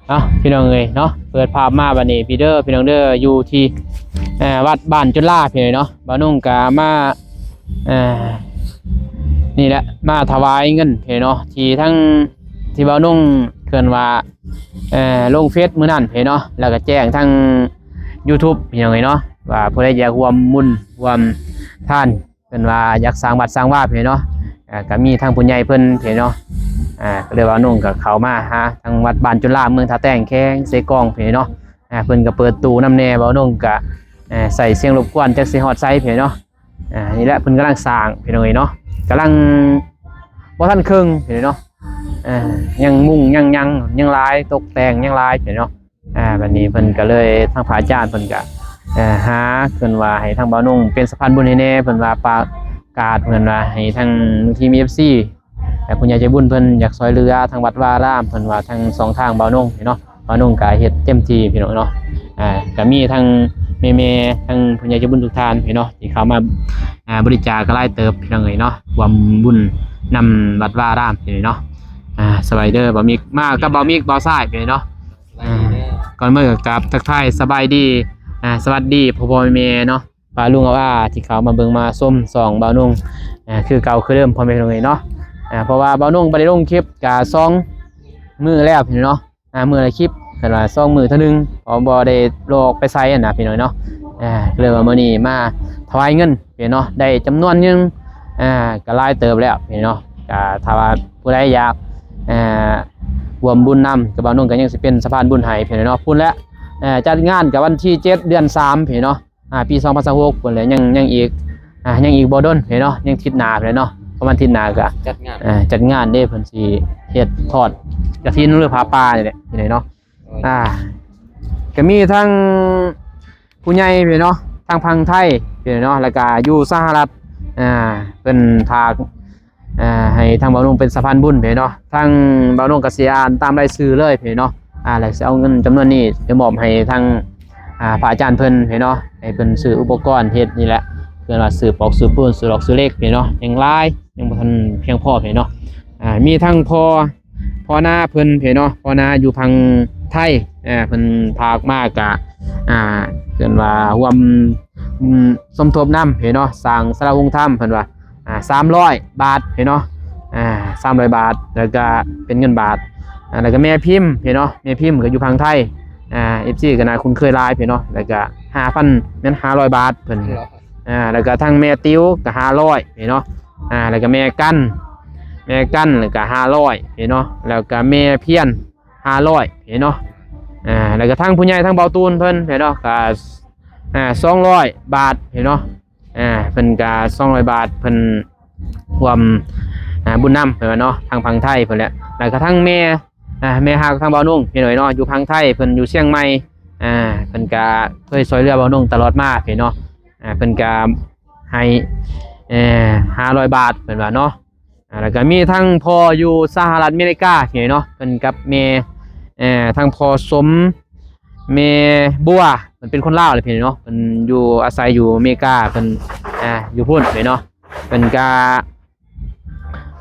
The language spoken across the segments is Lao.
ເອົາ ພີ່ນ້ອງເອີຍເນາະ ເປີດພາບມາບັດນີ້ ພີ່ເດີ ພີ່ນ້ອງເດີ ຢູ່ທີ່ ເອີ ວັດບ້ານຈຸລາ ພີ່ນ້ອງເນາະ. ບ່າວໜຸ່ງກະມາ ເອີ ນີ້ແຫຼະ ມາຖວາຍເງິນ ພີ່ນ້ອງເນາະ ທີ່ທັງ ທີ່ບ່າວໜຸ່ງເອີ້ນວ່າ ເອີ ລົງເຟສມື້ນັ້ນ ພີ່ນ້ອງເນາະ ແລ້ວກະແຈ້ງທາງ YouTube ພີ່ນ້ອງເອີຍເນາະ ວ່າຜູ້ໃດຢາກຮ່ວມບຸນຮ່ວມທານ ເພິ່ນວ່າຢາກສ້າງວັດສ້າງວາ ພີ່ນ້ອງເນາະ. ເອີ ກະມີທາງຜູ້ໃຫຍ່ເພິ່ນ ພີ່ນ້ອງເນາະ ເອີ ກະເລີຍວ່າໜຸ່ງກະເຂົ້າມາຫາທາງວັດບ້ານຈຸລາ ເມືອງທ່າແຕງ ແຂວງເຊກອງ ພີ່ນ້ອງເນາະ. ເອີ ເພິ່ນກະເປີດຕູ້ນຳແດ່ ບ່າວໜຸ່ງກະ ເອີ ໃສ່ສຽງລົບກວນ ຈັກຊິຮອດໃສ ພີ່ນ້ອງເນາະ. ເອີ ນີ້ແຫຼະ ເພິ່ນກຳລັງສ້າງ ພີ່ນ້ອງເອີຍເນາະ ກຳລັງ ບໍ່ທັນເຄິ່ງ ພີ່ນ້ອງເນາະ. ເອີ ຍັງມຸງ ຍັງ ຍັງ ຍັງຫຼາຍ ຕົກແຕ່ງຍັງຫຼາຍ ພີ່ນ້ອງເນາະ. ອ່າ ບັດນີ້ເພິ່ນກະເລີຍ ທາງພະອາຈານເພິ່ນກະ ເອີ ຫາ ເພິ່ນວ່າໃຫ້ທາງບ່າວໜຸ່ງເປັນສະພານບຸນໃຫ້ແດ່ ເພິ່ນວ່າປະກາດ ເພິ່ນວ່າໃຫ້ທາງ ບາງທີມີ ເອັຟຊີ ແລະ ຜູ້ໃຫຍ່ໃຈບຸນເພິ່ນຢາກຊ່ອຍເຫຼືອທາງວັດວາອາຣາມ ເພິ່ນວ່າທາງຊ່ອງທາງບ່າວໜຸ່ງເນາະ ບ່າວໜຸ່ງກະເຮັດເຕັມທີ່ ພີ່ນ້ອງເນາະ. ອ່າ ກະມີທັງແມ່ໆ ທັງຜູ້ໃຫຍ່ໃຈບຸນທຸກທ່ານ ພີ່ນ້ອງເນາະ ທີ່ເຂົ້າມາ ອ່າ ບໍລິຈາກກະຫຼາຍເຕີບ ພີ່ນ້ອງເອີຍເນາະ ຮ່ວມບຸນນຳວັດວາອາຣາມ ພີ່ນ້ອງເນາະ. ອ່າ ສະບາຍດີເດີ ບ່າວມິກ ມາກັບບ່າວມິກ ບ່າວຊາຍ ພີ່ນ້ອງເນາະ. ສະບາຍດີເດີ ອ່າ ກ່ອນອື່ນກະກາບທັກທາຍສະບາຍດີ ອ່າ ສະຫວັດດີພໍ່ໆແມ່ໆເນາະ ປ້າລຸງອາອາທີ່ເຂົ້າມາເບິ່ງມາຊົມຊ່ອງບ່າວໜຸ່ງ ອ່າ ຄືເກົ່າຄືເດີມ ພໍ່ແມ່ພີ່ນ້ອງເອີຍເນາະ. ອ່າ ເພາະວ່າບ່າວໜຸ່ງບໍ່ໄດ້ລົງຄລິບກະສອງມື້ແລ້ວ ພີ່ນ້ອງເນາະ ອ່າ ມື້ລະຄລິບ ຄັນວ່າສອງມື້ເທື່ອໜຶ່ງ ເພາະບໍ່ໄດ້ລອກໄປໃສຫັ້ນນະ ພີ່ນ້ອງເນາະ. ອ່າ ກະເລີຍວ່າມື້ນີ້ມາຖວາຍເງິນ ພີ່ນ້ອງເນາະ ໄດ້ຈຳນວນໜຶ່ງ ອ່າ ກະຫຼາຍເຕີບແລ້ວ ພີ່ນ້ອງເນາະ. ກະຖ້າວ່າຜູ້ໃດຢາກ ອ່າ ຮ່ວມບຸນນຳກັບບ່າວໜຸ່ງ ກະຍັງຊິເປັນສະພານບຸນໃຫ້ ພີ່ນ້ອງເນາະ. ພຸ້ນແຫຼະ ອ່າ ຈັດງານກະວັນທີເຈັດ ເດືອນສາມ ພີ່ນ້ອງເນາະ ອ່າ ປີສອງພັນຊາວຫົກພຸ້ນແຫຼະ ຍັງ ຍັງອີກ ອ່າ ຍັງອີກບໍ່ດົນເນາະ ຍັງທິດໜ້າພຸ້ນແຫຼະເນາະ ປະມານທິດໜ້າກະຈັດງານ ເອີ ຈັດງານເດ້ ເພິ່ນຊິເຮັດທອດກະຖິນ ຫຼື ຜ້າປ່ານີ້ແຫຼະ ພີ່ນ້ອງເນາະ. ໂອ້ຍ ອ່າ ກະມີທັງຜູ້ໃຫຍ່ພີ່ນ້ອງເນາະ ທາງຝັ່ງໄທພີ່ນ້ອງເນາະ ແລ້ວກະຢູ່ສະຫະລັດ ອ່າ ເພິ່ນຝາກ ອ່າ ໃຫ້ທາງບ່າວໜຸ່ງເປັນສະພານບຸນພີ່ນ້ອງເນາະ. ທາງບ່າວໜຸ່ງກະຊິອ່ານຕາມລາຍຊື່ເລີຍພີ່ນ້ອງເນາະ ອ່າ ແລ້ວຊິເອົາເງິນຈຳນວນນີ້ໄປມອບໃຫ້ທາງ ອ່າ ພະອາຈານເພິ່ນພີ່ນ້ອງເນາະ ໃຫ້ເພິ່ນຊື້ອຸປະກອນເຮັດນີ້ແຫຼະ ເພິ່ນວ່າຊື້ປອກຊື້ປູນ ຊື້ຫຼອກຊື້ເຫຼັກພີ່ນ້ອງເນາະ ຍັງຫຼາຍ ຍັງບໍ່ທັນພຽງພໍພີ່ນ້ອງເນາະ. ອ່າ ມີທັງພໍ່ ພໍ່ນາເພິ່ນພີ່ນ້ອງເນາະ ພໍ່ນາຢູ່ຝັ່ງໄທ ອ່າ ເພິ່ນຝາກມາກະ ອ່າ ເພິ່ນວ່າຮ່ວມ ສົມທົບນຳພີ່ນ້ອງເນາະ ສ້າງສາລາໂຮງທຳ ເພິ່ນວ່າ ອ່າ ສາມຮ້ອຍບາດພີ່ນ້ອງເນາະ ອ່າ ສາມຮ້ອຍບາດ ແລ້ວກະເປັນເງິນບາດ ອ່າ ແລ້ວກະແມ່ພິມພີ່ນ້ອງເນາະ ແມ່ພິມກະຢູ່ຝັ່ງໄທ ອ່າ ເອັຟຊີກະໜ້າຄຸ້ນເຄີຍຫຼາຍພີ່ນ້ອງເນາະ ແລ້ວກະຫ້າພັນ ແມ່ນຫ້າຮ້ອຍບາດເພິ່ນ ອ່າ ແລ້ວກະທັງແມ່ຕິວກະຫ້າຮ້ອຍພີ່ນ້ອງເນາະ ອ່າ ແລ້ວກະແມ່ກັນ ແມ່ກັນກະຫ້າຮ້ອຍພີ່ນ້ອງເນາະ ແລ້ວກະແມ່ພຽນຫ້າຮ້ອຍພີ່ນ້ອງເນາະ ອ່າ ແລ້ວກະທັງຜູ້ໃຫຍ່ ທັງເບົາຕູນເພິ່ນພີ່ນ້ອງເນາະ ກະ ອ່າ ສອງຮ້ອຍບາດພີ່ນ້ອງເນາະ ອ່າ ເພິ່ນກະສອງຮ້ອຍບາດ ເພິ່ນຮ່ວມ ອ່າ ບຸນນຳເພິ່ນວ່າເນາະ ທາງຝັ່ງໄທເພິ່ນແຫຼະ ແລ້ວກະທັງແມ່ ອ່າ ແມ່ຮັກທາງບ່າວໜຸ່ງພີ່ນ້ອງເນາະ ຢູ່ຝັ່ງໄທ ເພິ່ນຢູ່ຊຽງໃໝ່ ອ່າ ເພິ່ນກະເຄີຍຊ່ວຍເຫຼືອບ່າວໜຸ່ງຕະຫຼອດມາພີ່ນ້ອງເນາະ ອ່າ ເພິ່ນກະໃຫ້ ເອີ ຫ້າຮ້ອຍບາດເພິ່ນວ່າເນາະ ອ່າ ແລ້ວກະມີທັງພໍ່ຢູ່ສະຫະລັດອາເມລິກາພີ່ນ້ອງເນາະ ເພິ່ນກັບແມ່ ເອີ ທັງພໍ່ສົມ ແມ່ບົວ ເພິ່ນເປັນຄົນລາວແຫຼະພີ່ນ້ອງເນາະ ເພິ່ນຢູ່ອາໄສຢູ່ອາເມລິກາ ເພິ່ນ ອ່າ ຢູ່ພຸ້ນພີ່ນ້ອງເນາະ ເພິ່ນກະ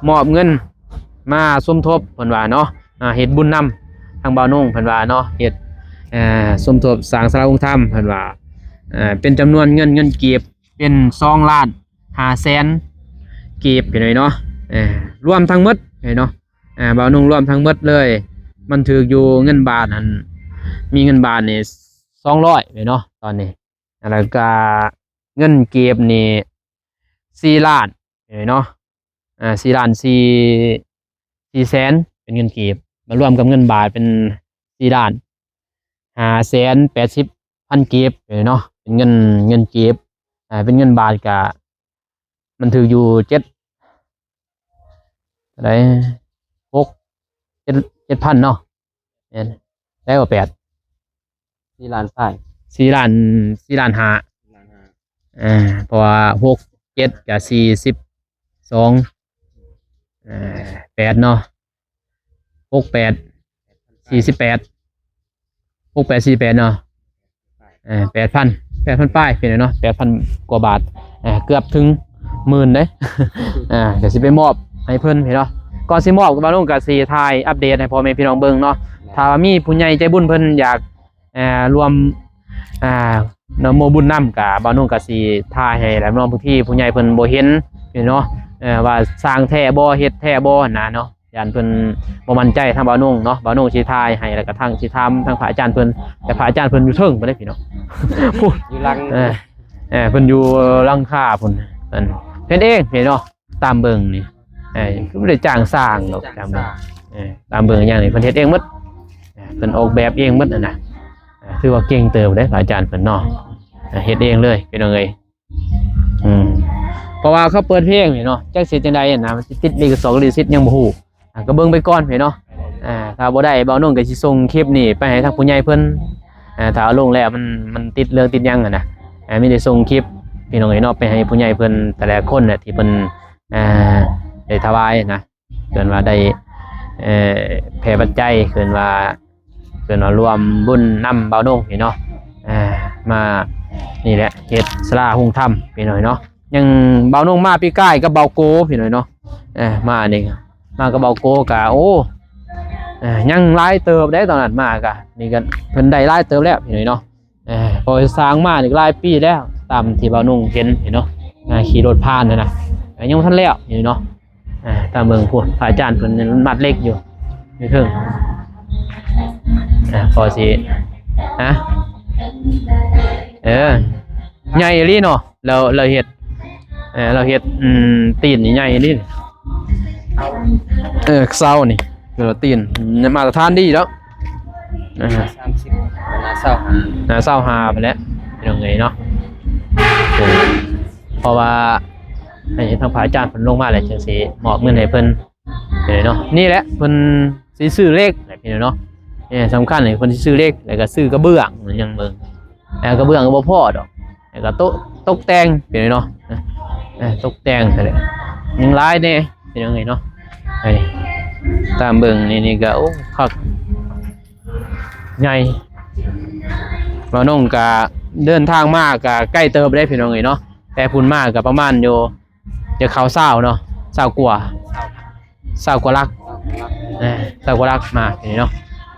ມອບເງິນມາສົມທົບເພິ່ນວ່າເນາະ ອ່າ ເຮັດບຸນນຳທາງບ່າວໜຸ່ງເພິ່ນວ່າເນາະ ເຮັດ ເອີ ສົມທົບສ້າງສາລາໂຮງທຳເພິ່ນວ່າ ເປັນຈຳນວນເງິນ ເງິນກີບ ເປັນສອງລ້ານຫ້າແສນກີບພີ່ນ້ອງເນາະ ເອີ ລວມທັງໝົດພີ່ນ້ອງເນາະ ອ່າ ບ່າວໜຸ່ງລວມທັງໝົດເລີຍ ມັນຖືກຢູ່ເງິນບາດຫັ້ນ ມີເງິນບາດນີ້ສອງຮ້ອຍພີ່ນ້ອງເນາະ ຕອນນີ້ ແລ້ວກະເງິນກີບນີ້ສີ່ລ້ານພີ່ນ້ອງເນາະ ອ່າ ສີ່ລ້ານສີ່ ສີ່ແສນ ເປັນເງິນກີບ ມາລວມກັບເງິນບາດເປັນສີ່ລ້ານຫ້າແສນແປດສິບພັນກີບເນາະ ເປັນເງິນ ເງິນກີບ ອ່າ ເປັນເງິນບາດກະ ມັນຖືກຢູ່ເຈັດ ເທົ່າໃດ ຫົກ ເຈັດ ເຈັດພັນເນາະ ແມ່ນ ໄດ້ບໍ່ ແປດ ສີ່ລ້ານປາຍ ສີ່ລ້ານ ສີ່ລ້ານຫ້າ ສີ່ລ້ານຫ້າ ອ່າ ເພາະວ່າຫົກ ເຈັດກະສີ່ສິບສອງ ເອີ ແປດເນາະ ຫົກແປດສີ່ສິບແປດ ຫົກແປດສີ່ແປດເນາະ ເອີ ແປດພັນ ແປດພັນປາຍພີ່ນ້ອງເນາະ ແປດພັນກວ່າບາດ ເອີ ເກືອບເຖິງໝື່ນເດ້ ອ່າ ກະຊິໄປມອບໃຫ້ເພິ່ນພີ່ນ້ອງເນາະ ກ່ອນຊິມອບກະບ່າວໜຸ່ງກະຊິຖ່າຍອັບເດດໃຫ້ພໍ່ແມ່ພີ່ນ້ອງເບິ່ງເນາະ ຖ້າວ່າມີຜູ້ໃຫຍ່ໃຈບຸນເພິ່ນຢາກ ເອີ່ ລວມ ອ່າ ນະໂມບຸນນຳ ກະບ່າວນົງກະຊິຖ່າຍໃຫ້ແຫຼະເນາະ. ບາງທີຜູ້ໃຫຍ່ເພິ່ນບໍ່ເຫັນເນາະ ເອີ່ ວ່າສ້າງແທ້ບໍ່ ເຮັດແທ້ບໍ່ຫັ້ນນະເນາະ. ຢ້ານເພິ່ນບໍ່ໝັ້ນໃຈທາງບ່າວນົງເນາະ. ບ່າວນົງຊິຖ່າຍໃຫ້ ແລ້ວກະທາງຊິຖາມທາງພະອາຈານເພິ່ນ ແຕ່ພະອາຈານເພິ່ນຢູ່ເທິງພຸ້ນເດ້ພີ່ນ້ອງ ຢູ່ຫຼັງ ເອີ ເອີ ເພິ່ນຢູ່ຫຼັງຄາພຸ້ນ. ເພິ່ນເຮັດເອງເນາະ ຕາມເບິ່ງນີ້ ເອີ ຄືບໍ່ໄດ້ຈ້າງສ້າງດອກ ຕາມເບິ່ງ ເອີ ຕາມເບິ່ງຫຍັງນີ້ເພິ່ນເຮັດເອງໝົດ. ເອີ ເພິ່ນອອກແບບເອງໝົດຫັ້ນນະ. ເອີ ຖືວ່າເກັ່ງເຕີບເດ້ພະອາຈານເພິ່ນເນາະ ເຮັດເອງເລີຍພີ່ນ້ອງເອີຍ. ອືມ ເພາະວ່າເຂົາເປີດເພງນີ້ເນາະ ຈັກຊິເຮັດຈັ່ງໃດຫັ້ນນະ ມັນຊິຕິດລິຂະສິດ ລິຂະສິດຍັງບໍ່ຮູ້. ອ່າ ກໍເບິ່ງໄປກ່ອນພີ່ນ້ອງ. ອ່າ ຖ້າບໍ່ໄດ້ ບ່າວນົງກໍຊິສົ່ງຄລິບນີ້ໄປໃຫ້ທາງຜູ້ໃຫຍ່ເພິ່ນ. ອ່າ ຖ້າເອົາລົງແລ້ວມັນ ມັນຕິດເລື່ອງຕິດຫຍັງຫັ້ນນະ. ອ່າ ມີແຕ່ສົ່ງຄລິບພີ່ນ້ອງເອີຍເນາະ ໄປໃຫ້ຜູ້ໃຫຍ່ເພິ່ນແຕ່ລະຄົນນະ ທີ່ເພິ່ນ ອ່າ ໄດ້ຖວາຍນະ. ເອີ້ນວ່າໄດ້ ເອີ່ ແຜ່ປັດໄຈ ເອີ້ນວ່າ ເອີ້ນວ່າລວມບຸນນຳບ່າວນົງນີ້ເນາະ. ອ່າ ມານີ້ແຫຼະ ເຮັດສາລາໂຮງທຳພີ່ນ້ອງເນາະ. ຍັງບ່າວນົງມາປີກາຍກັບບ່າວໂກພີ່ນ້ອງເນາະ. ເອີ ມານີ້ ມາກັບບ່າວໂກກະ ໂອ້ ເອີ ຍັງຫຼາຍເຕີບເດ້ ຕອນນັ້ນມາກະ ນີ້ກະເພິ່ນໄດ້ຫຼາຍເຕີບແລ້ວພີ່ນ້ອງເນາະ. ເອີ ເພາະວ່າສ້າງມານີ້ຫຼາຍປີແລ້ວ ຕາມທີ່ບ່າວນົງເຫັນເນາະ. ອ່າ ຂີ່ລົດຜ່ານຫັ້ນນະ ກໍຍັງບໍ່ທັນແລ້ວເນາະ. ອ່າ ຕາມເບິ່ງພຸ້ນ ພະອາຈານເພິ່ນມັດເຫຼັກຢູ່ ຢູ່ເທິງ. ອ່າ ພໍຊິ ຮະ ເອີ ໃຫຍ່ອີ່ຫຼີເນາະ. ລາວ ລາວເຮັດ ເອີ ລາວເຮັດ ອືມ ຕີນນີ້ໃຫຍ່ອີ່ຫຼີ. ເອີ ເສົານີ້ ຄືວ່າຕີນມາດຕະຖານດີແລ້ວ. ອ່າ ສາມສິບ ໜ້າຊາວຫ້າ ໜ້າຊາວຫ້າພຸ້ນແຫຼະ ພີ່ນ້ອງເອີຍເນາະ. ເພາະວ່າໃຫ້ທາງພະອາຈານເພິ່ນລົງມາແລ້ວ ຈຶ່ງຊິມອບເງິນໃຫ້ເພິ່ນເນາະ. ນີ້ແຫຼະ ເພິ່ນຊິຊື້ເຫຼັກແຫຼະພີ່ນ້ອງເນາະ. ເອີ ສຳຄັນເພິ່ນຊິຊື້ເຫຼັກ ແລ້ວກໍຊື້ກະເບື້ອງ ຍັງເບິ່ງ ແລ້ວກະເບື້ອງກໍບໍ່ພໍດອກ ແລ້ວກໍຕົກ ຕົກແຕ່ງພີ່ນ້ອງເນາະ. ເອີ ຕົກແຕ່ງຫັ້ນແຫຼະ ຍັງຫຼາຍແດ່ພີ່ນ້ອງເອີຍເນາະ. ນີ້ ຕາມເບິ່ງນີ້ ນີ້ກໍ ໂອ້ ຄັກ ໃຫຍ່. ບ່າວນົງກະເດີນທາງມາກະໄກເຕີບເດ້ພີ່ນ້ອງເອີຍເນາະ. ແຕ່ພຸ້ນມາກະປະມານຢູ່ ຈະເຂົ້າຊາວເນາະ ຊາວກວ່າ ຊາວກວ່າຫຼັກ ເອີ ຊາວກວ່າຫຼັກມານີ້ເນາະ.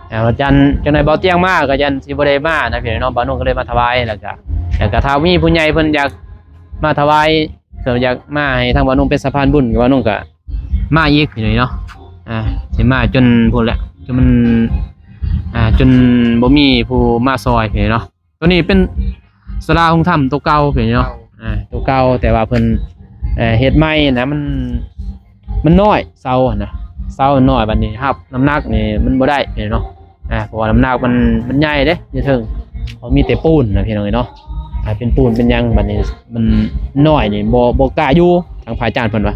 ເອີ ຈັ່ງ ຈັ່ງໃດບ່າວຕຽງມາກໍຢ້ານຊິບໍ່ໄດ້ມານະພີ່ນ້ອງເນາະ. ບ່າວນົງກໍເລີຍມາຖວາຍ ແລ້ວກະ ແລ້ວກະຖ້າມີຜູ້ໃຫຍ່ເພິ່ນຢາກມາຖວາຍ ເພິ່ນຢາກມາໃຫ້ທາງບ່າວນົງເປັນສະພານບຸນ ບ່າວນົງກໍມາອີກພີ່ນ້ອງເນາະ. ອ່າ ຊິມາຈົນພຸ້ນແຫຼະ ຈົນມັນ ອ່າ ຈົນບໍ່ມີຜູ້ມາຊ່ອຍພີ່ນ້ອງເນາະ. ໂຕນີ້ເປັນສາລາໂຮງທຳໂຕເກົ່າພີ່ນ້ອງເນາະ. ໂຕເກົ່າ ອ່າ ໂຕເກົ່າ ແຕ່ວ່າເພິ່ນ ເອີ່ ເຮັດໃໝ່ນະ ມັນ ມັນນ້ອຍ ເສົາຫັ້ນນະ ເສົາມັນນ້ອຍ ບັດນີ້ຮັບນ້ຳໜັກນີ້ມັນບໍ່ໄດ້ພີ່ນ້ອງເນາະ. ອ່າ ເພາະວ່ານ້ຳໜັກມັນ ມັນໃຫຍ່ເດ້ ຢູ່ເທິງ ເພາະມີແຕ່ປູນນະພີ່ນ້ອງເອີຍເນາະ. ອ່າ ເປັນປູນເປັນຫຍັງ ບັດນີ້ມັນນ້ອຍນີ້ ບໍ່ ບໍ່ກ້າຢູ່ ທາງພະອາຈານເພິ່ນວ່າ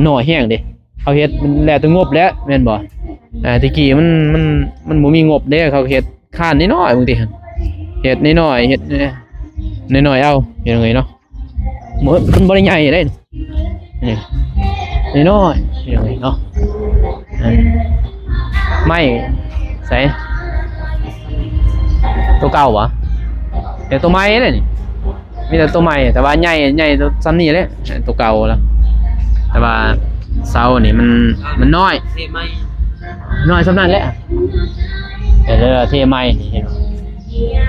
ໜ້ອຍແຮງເດ້ ເຂົາເຮັດມັນແລ້ວແຕ່ງົບແຫຼະ ແມ່ນບໍ່? ອ່າ ແຕ່ກີ້ມັນ ມັນ ມັນບໍ່ມີງົບເດ້ ເຂົາເຮັດຄານນ້ອຍໆ ບາງທີເຮັດນ້ອຍໆ ເຮັດນ້ອຍໆ ເອົາ ພີ່ນ້ອງເອີຍເນາະ. ບໍ່ ມັນບໍ່ໄດ້ໃຫຍ່ເດ້ ນີ້ນ້ອຍໆ ພີ່ນ້ອງເອີຍເນາະ. ອ່າ ໄມ້ໃສ ໂຕເກົ່າຫວາ? ແຕ່ໂຕໃໝ່ເດ້ນີ້ ມີແຕ່ໂຕໃໝ່ ແຕ່ວ່າໃຫຍ່ ໃຫຍ່ສ່ຳນີ້ແຫຼະ ໂຕເກົ່າລະ. ແຕ່ວ່າເສົານີ້ມັນ ມັນນ້ອຍ ເສາໃໝ່ ນ້ອຍສ່ຳນັ້ນແຫຼະ. ແຕ່ເດີ ເສາໃໝ່ນີ້ ເຫັນບໍ່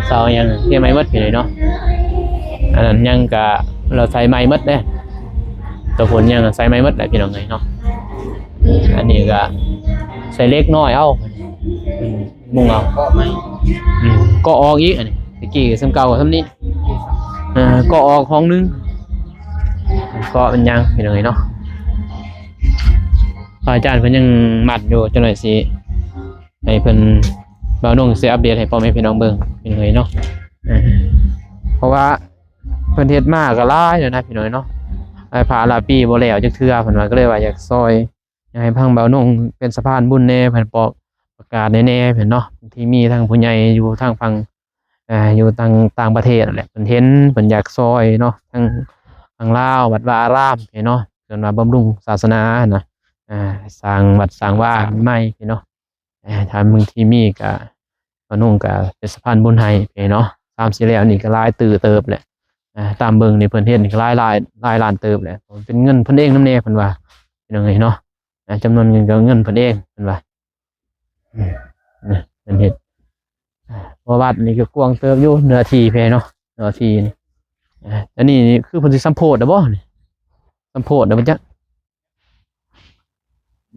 ເສົາຫຍັງເສາໃໝ່ໝົດພີ່ນ້ອງເນາະ. ອັນນັ້ນຫຍັງກະລາວໃສ່ໃໝ່ໝົດເດ້ ໂຕພຸ້ນຫຍັງໃສ່ໃໝ່ໝົດແຫຼະ ພີ່ນ້ອງເອີຍເນາະ. ອັນນີ້ກະໃສ່ເຫຼັກນ້ອຍເອົາ ອືມ ມຸງເອົາ ເກາະໃໝ່ ອືມ ເກາະອອກອີກ. ອັນນີ້ແຕ່ກີ້ສ່ຳເກົ່າສ່ຳນີ້ ເອີ ເກາະອອກຫ້ອງໜຶ່ງ ເກາະເປັນຫຍັງ ພີ່ນ້ອງເອີຍເນາະ. ພະອາຈານເພິ່ນຍັງມັດຢູ່ ຈັກໜ້ອຍຊິໃຫ້ເພິ່ນ ບ່າວນົງຊິອັບເດດໃຫ້ພໍ່ແມ່ພີ່ນ້ອງເບິ່ງ ພີ່ນ້ອງເອີຍເນາະ. ເອີ ເພາະວ່າເພິ່ນເຮັດມາກໍຫຼາຍແລ້ວນະ ພີ່ນ້ອງເອີຍເນາະ. ຫຼາຍພາຫຼາຍປີບໍ່ແລ້ວຈັກເທື່ອ ເພິ່ນວ່າ ກໍເລີຍວ່າຢາກຊ່ອຍ ຢາກໃຫ້ທາງບ່າວນົງເປັນສະພານບຸນແດ່ ເພິ່ນປະ ປະກາດແດ່ໆ ເພິ່ນເນາະ. ບາງທີມີທາງຜູ້ໃຫຍ່ຢູ່ທາງຝັ່ງ ອ່າ ຢູ່ຕ່າງ ຕ່າງປະເທດນັ້ນແຫຼະ ເພິ່ນເຫັນ ເພິ່ນຢາກຊ່ອຍເນາະ ທາງ ທາງລາວ ວັດວາອາຣາມເນາະ ເພິ່ນວ່າບຳລຸງສາສະໜານະ ອ່າ ສ້າງວັດສ້າງວາໃໝ່ເນາະ. ອ່າ ຖ້າບາງທີມີກະ ບ່າວນົງກະເປັນສະພານບຸນໃຫ້ເນາະ. ຕາມຊິແລ້ວນີ້ກະຫຼາຍຕື້ເຕີບແຫຼະ ອ່າ ຕາມເບິ່ງນີ້ເພິ່ນເຮັດນີ້ກະຫຼາຍ ຫຼາຍ ຫຼາຍລ້ານເຕີບແຫຼະ ເປັນເງິນເພິ່ນເອງນຳແດ່ ເພິ່ນວ່າ ພີ່ນ້ອງເອີຍເນາະ. ອ່າ ຈຳນວນເງິນກໍເງິນເພິ່ນເອງ ເພິ່ນວ່າ. ອືມ ວັດນີ້ກໍກວ້າງເຕີບຢູ່ ເນື້ອທີ່ເພເນາະ ເນື້ອທີ່ນີ້. ເອີ ອັນນີ້ນີ້ຄືເພິ່ນຊິສຳໂພດແລ້ວບໍ່ນີ້? ສຳໂພດແລ້ວບໍ່ຈັກ.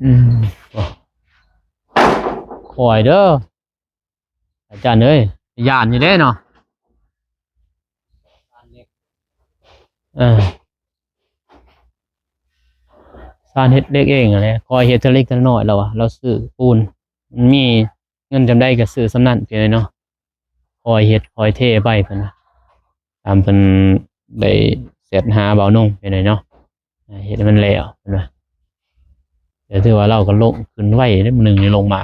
ອືມ ໂອ້ ຄ່ອຍເດີ ອາຈານເອີຍ ຢ້ານຢູ່ເດ້ເນາະ. ເອີ ຊານເຮັດເລັກເອງຫັ້ນແຫຼະ ຄ່ອຍເຮັດເທື່ອເລັກເທື່ອນ້ອຍ ລາວວ່າ ລາວຊື້ປູນ ມີເງິນສ່ຳໃດກໍຊື້ສ່ຳນັ້ນ ພີ່ນ້ອງເນາະ. ຄ່ອຍເຮັດຄ່ອຍເທໄປ ເພິ່ນວ່າ ຕາມເພິ່ນໄດ້ແຊັດຫາບ່າວນົງ ພີ່ນ້ອງເນາະ. ເຮັດໃຫ້ມັນແລ້ວ ເພິ່ນວ່າ. ແຕ່ຖືວ່າລາວກໍລົງຂຶ້ນໄວເດ້ ມື້ໜຶ່ງນີ້ລົງມາ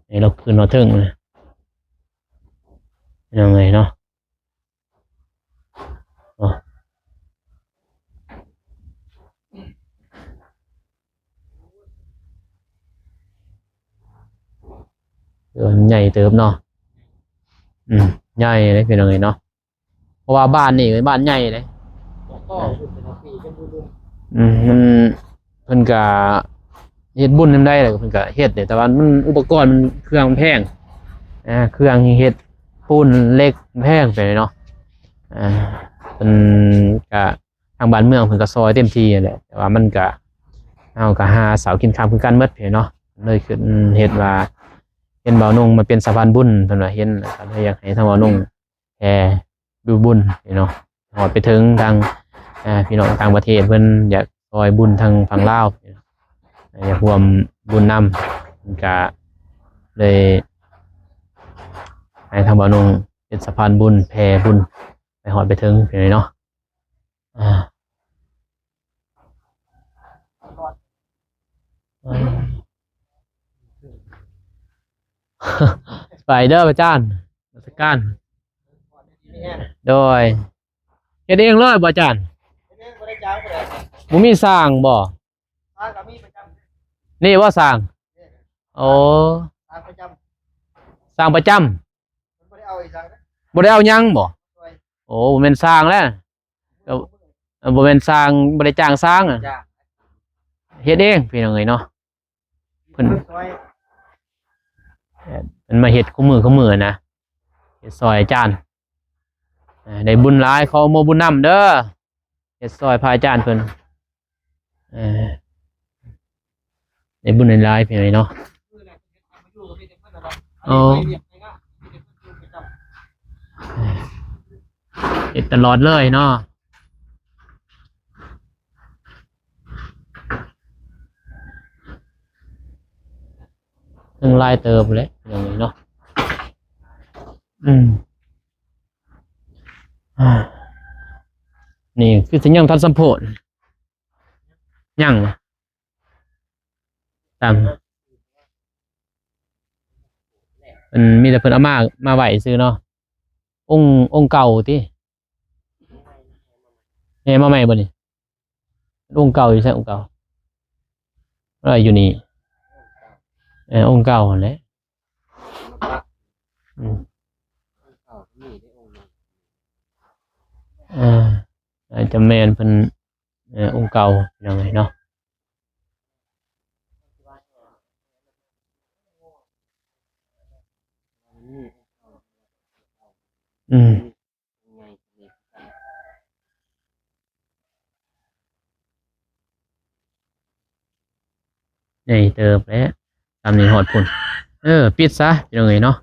ໃຫ້ລາວຂຶ້ນຮອດເທິງນະ ພີ່ນ້ອງເອີຍເນາະ. ໂອ້ ເອີ ໃຫຍ່ເຕີບເນາະ. ອືມ ໃຫຍ່ເດ້ ພີ່ນ້ອງເອີຍເນາະ. ເພາະວ່າບ້ານນີ້ເປັນບ້ານໃຫຍ່ເດ້. ອືມ ມັນ ເພິ່ນກະເຮັດບຸນນຳໃດ ແລ້ວເພິ່ນກະເຮັດເດ້ ແຕ່ວ່າມັນ ອຸປະກອນມັນ ເຄື່ອງມັນແພງ ອ່າ ເຄື່ອງເຮັດປູນເຫຼັກແພງໄປເນາະ. ອ່າ ເພິ່ນກະ ທາງບ້ານເມືອງເພິ່ນກະຊ່ອຍເຕັມທີ່ຫັ້ນແຫຼະ ແຕ່ວ່າມັນກະ ເຮົາກະຫາເຊົ້າກິນຄ່ຳຄືກັນໝົດເນາະ. ເລີຍຄິດເຮັດວ່າ ເຫັນບ່າວນົງມາເປັນສະພານບຸນ ເພິ່ນວ່າເຫັນ ກໍເລີຍຢາກໃຫ້ທາງບ່າວນົງ ແຜ່ດູບຸນເນາະ ຮອດໄປເຖິງທາງ ອ່າ ພີ່ນ້ອງຕ່າງປະເທດ ເພິ່ນຢາກຊ່ອຍບຸນທາງຝັ່ງລາວ ຢາກຮ່ວມບຸນນຳ ເພິ່ນກະເລີຍໃຫ້ທາງບ່າວນົງເປັນສະພານບຸນ ແຜ່ບຸນໄປຮອດໄປເຖິງເນາະ. ອ່າ ໄປເດີພະອາຈານ ນະມັດສະການ. ໂດຍ ເຮັດເອງເລີຍບໍ່ອາຈານ? ເຮັດເອງ ບໍ່ໄດ້ຈ້າງຜູ້ໃດ. ບໍ່ມີຊ່າງບໍ່? ຊ່າງກໍມີປະຈຳ ນີ້ບໍ່ຊ່າງ? ນີ້ ໂອ້ ຊ່າງປະຈຳ ຊ່າງປະຈຳ ເພິ່ນບໍ່ໄດ້ເອົາອີ່ຫຍັງເດ້ ບໍ່ໄດ້ເອົາຫຍັງບໍ່? ໂດຍ ໂອ້ ບໍ່ແມ່ນຊ່າງແລ້ວ ກໍ ເອີ ບໍ່ແມ່ນຊ່າງ ບໍ່ໄດ້ຈ້າງຊ່າງ ຈ້າງ ເຮັດເອງ ພີ່ນ້ອງເອີຍເນາະ. ເພິ່ນ ເພິ່ນມາເຮັດຄູ່ມື້ຄູ່ມື້ນະ ເຮັດຊ່ອຍອາຈານ ເອີ ໄດ້ບຸນຫຼາຍ ຂໍອະນຸໂມບຸນນຳເດີ ເຮັດຊ່ອຍພະອາຈານເພິ່ນ ເອີ ໄດ້ບຸນຫຼາຍໆ ພີ່ນ້ອງເນາະ. ໂອ້ ເຮັດຕະຫຼອດເລີຍເນາະ ເຖິງຫຼາຍເຕີບແຫຼະ ພີ່ນ້ອງເນາະ. ອືມ ອ່າ ນີ້ຄືຊິຍັງທັນສຳໂພດ ຍັງ ຕາມ ເພິ່ນມີແຕ່ເພິ່ນເອົາມາ ມາໄວ້ຊື່ເນາະ. ອົງ ອົງເກົ່າຕິ ແຫ່ມາໃໝ່ບໍ່ນີ້? ອົງເກົ່າຢູ່ໃສ? ອົງເກົ່າ ເອີ ຢູ່ນີ້ ເອີ ອົງເກົ່າຫັ້ນແຫຼະ. ອືມ ເອີ ອາດຈະແມ່ນເພິ່ນ ເອີ ອົງເກົ່າ ພີ່ນ້ອງເອີຍເນາະ. ອືມ ໃຫຍ່ເຕີບແຫຼະ ຕາມນີ້ຮອດພຸ້ນ. ເອີ ປິດຊະ ພີ່ນ້ອງເອີຍເນາະ.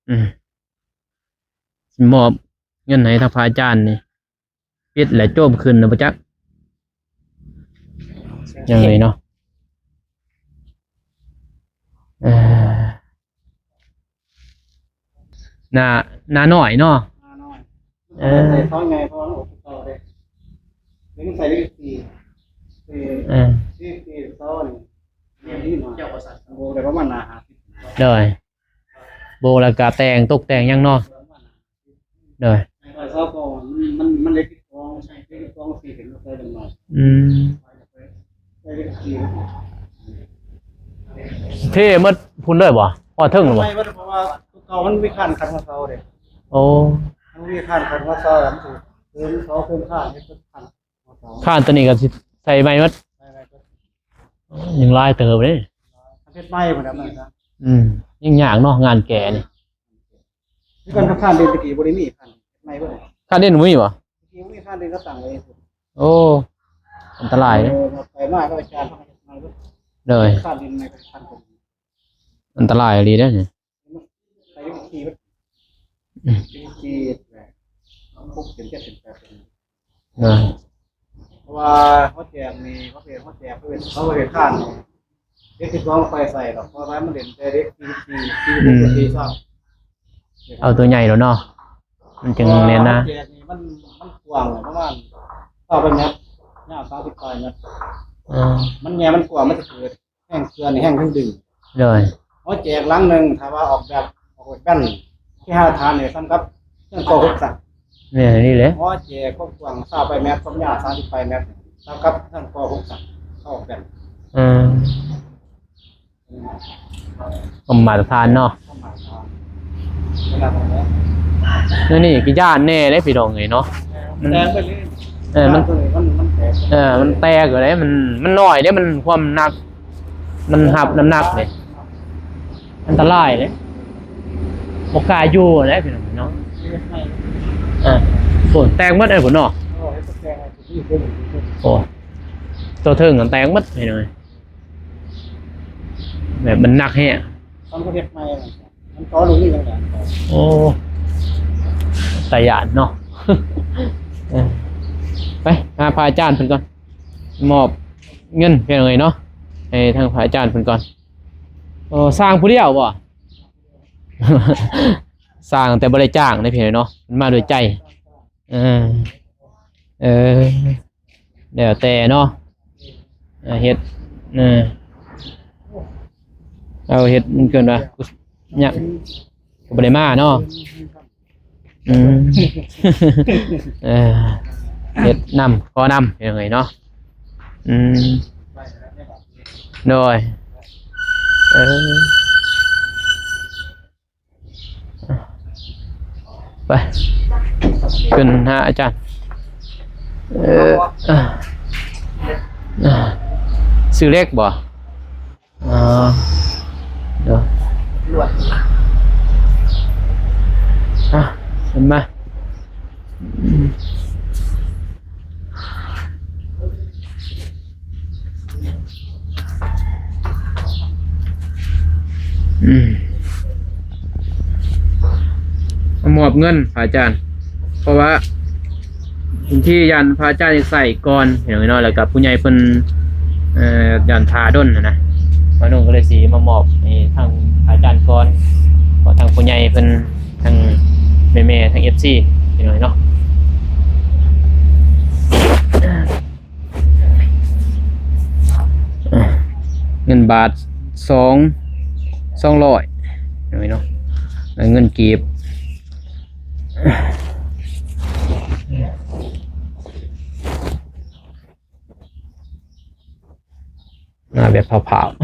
ອືມ ຊິມອບເງິນໃຫ້ທາງພະອາຈານນີ້ ປິດແລ້ວໂຈມຂຶ້ນນະບໍ່ຈັກ ຍັງເລີຍເນາະ. ເອີ ໜ້າ ໜ້ານ້ອຍເນາະ ໜ້ານ້ອຍ. ເອີ ໃສ່ເສົາໃຫຍ່ ເພາະວ່າມັນອອກເສົາເດ້ ເປັນໃສ່ເຫຼັກສີ່ ເອີ ເອີ ເຫຼັກສີ່ເສົານີ້ ເຈົ້າກໍສັ່ງໂບກໄດ້ປະມານໜ້າຫ້າສິບ. ໂດຍ ໂບກແລ້ວກະແຕ່ງ ຕົກແຕ່ງຫຍັງເນາະ. ໂດຍ ອືມ ເທໝົດພຸ້ນເລີຍບໍ່? ຮອດເທິງແລ້ວບໍ່? ເພາະວ່າຕົວເກົ່າມັນມີຄານຂັດຫົວເສົາເດ້. ໂອ້ ມັນມີຄານຂັດຫົວເສົາ ແລ້ວມັນຖືກເສີມເສົາເສີມຄານ ເຮັດເປັນຄານ ຄານຕົວນີ້ກໍຊິໃສ່ໃໝ່ໝົດ. ຍັງຫຼາຍເຕີບເດ້ ເຮັດໃໝ່ໝົດແລ້ວມັນ. ອືມ ຍັງຍາກເນາະ ງານແກ່ນີ້. ເຮືອນພະຄານເດນຕະກີ້ບໍ່ໄດ້ມີ ຄານເຮັດໃໝ່ເບິດ. ຄານເດນບໍ່ມີບໍ່? ຕະກີ້ບໍ່ມີຄານເດນ ເຂົາຕັ້ງໄວ້. ໂອ້ ອັນຕະລາຍເດ້. ເອີ ໄປມາກໍອາຈານເຂົາເຮັດໃໝ່ເບິດ. ໂດຍ ຄານເດນໃໝ່ກໍຄານເດີມ. ອັນຕະລາຍອີ່ຫຼີເດ້ນີ້. ໄປເດນຕະກີ້ເບິດ. ອືມ ເດນຕະກີ້ແຫຼະ ຫົກເປັນ ເຈັດເປັນ ແປດເປັນ. ເອີ ເພາະວ່າເຮົາແຈກນີ້ ເຮົາເຮັດ ເຮົາແຈກ ເຂົາເຮັດ ເຂົາເຮັດຄານນີ້ ເດັກສິບສອງໄປໃສ່ດອກ ເພາະວ່າມັນເຫຼັ້ນແຕ່ເດັກສີ່ສິບສີ່ ສີ່ສິບຫົກ ອືມ ສີ່ສິບສາມ. ເອົາຕົວໃຫຍ່ໂລດເນາະ ມັນຈຶ່ງແໜ້ນໜາ. ເພາະວ່າເຮົາແຈກນີ້ມັນ ມັນກວ້າງປະມານຊາວປາຍແມັດ ຍາວສາມສິບປາຍແມັດ. ເອີ ມັນແງ່ ມັນກວ້າງ ມັນຈະເກີດ ແຮງເຈື່ອນນີ້ແຮງເທິງດຶງ. ໂດຍ ເຮົາແຈກຫຼັງໜຶ່ງ ຖ້າວ່າອອກແບບ ອອກແບບແບນ ເຄຫະສະຖານນີ້ ສ່ຳກັບເຮືອນ ກ ຫົກຊັ້ນ. ແມ່ນອີ່ຫຼີແຫຼະ. ເຮົາແຈກຄວາມກວ້າງຊາວປາຍແມັດ ຄວາມຍາວສາມສິບປາຍແມັດ ສ່ຳກັບເຮືອນ ກ ຫົກຊັ້ນ ເຮົາອອກແບນ. ເອີ ອືມ ຄວາມມາດຕະຖານເນາະ. ແນວນີ້ກໍຢ້ານແດ່ເດ້ພີ່ນ້ອງເອີຍເນາະ. ມັນ ແຕກໄປເລີຍ. ເອີ ມັນ ມັນ ມັນແຕກ. ເອີ ມັນແຕກເລີຍເດ້ ມັນ ມັນນ້ອຍເດ້ ມັນຄວາມໜັກ ມັນຮັບນ້ຳໜັກເດ້ ອັນຕະລາຍເດ້ ບໍ່ກ້າຢູ່ເດ້ພີ່ນ້ອງເນາະ. ເອີ ໂອ້ ແຕກໝົດເດ້ພຸ້ນເນາະ. ໂອ້ ຕົວເທິງມັນແຕກໝົດພີ່ນ້ອງເອີຍ ແບບມັນໜັກແຮງ. ຕອນເຂົາເຮັດໃໝ່ ມັນຕໍ່ລົງນີ້ຈັ່ງໃດ? ໂອ້ ຕາຢ້ານເນາະ. ເອີ ໄປຫາພະອາຈານເພິ່ນກ່ອນ ມອບເງິນພີ່ນ້ອງເອີຍເນາະ ໃຫ້ທາງພະອາຈານເພິ່ນກ່ອນ. ເອີ ສ້າງຜູ້ດຽວບໍ່? ສ້າງແຕ່ບໍ່ໄດ້ຈ້າງເດ້ພີ່ນ້ອງເນາະ ເພິ່ນມາດ້ວຍໃຈ. ເອີ ເອີ ແລ້ວແຕ່ເນາະ ເຮັດ ເອີ ເອົາເຮັດ ມັນເອີ້ນວ່າ ຍະ ກໍບໍ່ໄດ້ມາເນາະ. ອືມ ເອີ ເຮັດນຳ ຂໍນຳ ເຮັດຫຍັງເນາະ. ອືມ ໂດຍ ເອີ ໄປ ຂຶ້ນຫາອາຈານ. ເອີ ຊື້ເຫຼັກບໍ່? ອໍ ເດີ ລວດ ອ່ະ ຂຶ້ນມາ. ອືມ ມາມອບເງິນພະອາຈານ ເພາະວ່າບາງທີຢ້ານພະອາຈານຊິໃຊ້ກ່ອນ ພີ່ນ້ອງເນາະ ແລ້ວກໍຜູ້ໃຫຍ່ເພິ່ນ ເອີ ຢ້ານຖ້າດົນຫັ້ນນະ ບ່າວໜຸ່ງກໍເລີຍຊິມາມອບໃຫ້ທາງພະອາຈານກ່ອນ ເພາະທາງຜູ້ໃຫຍ່ເພິ່ນ ທາງແມ່ໆ ທາງເອັຟຊີ ພີ່ນ້ອງເນາະ. ເງິນບາດສອງ ສອງຮ້ອຍເນາະ ແລ້ວເງິນກີບ ມາແບບພ້າວໆ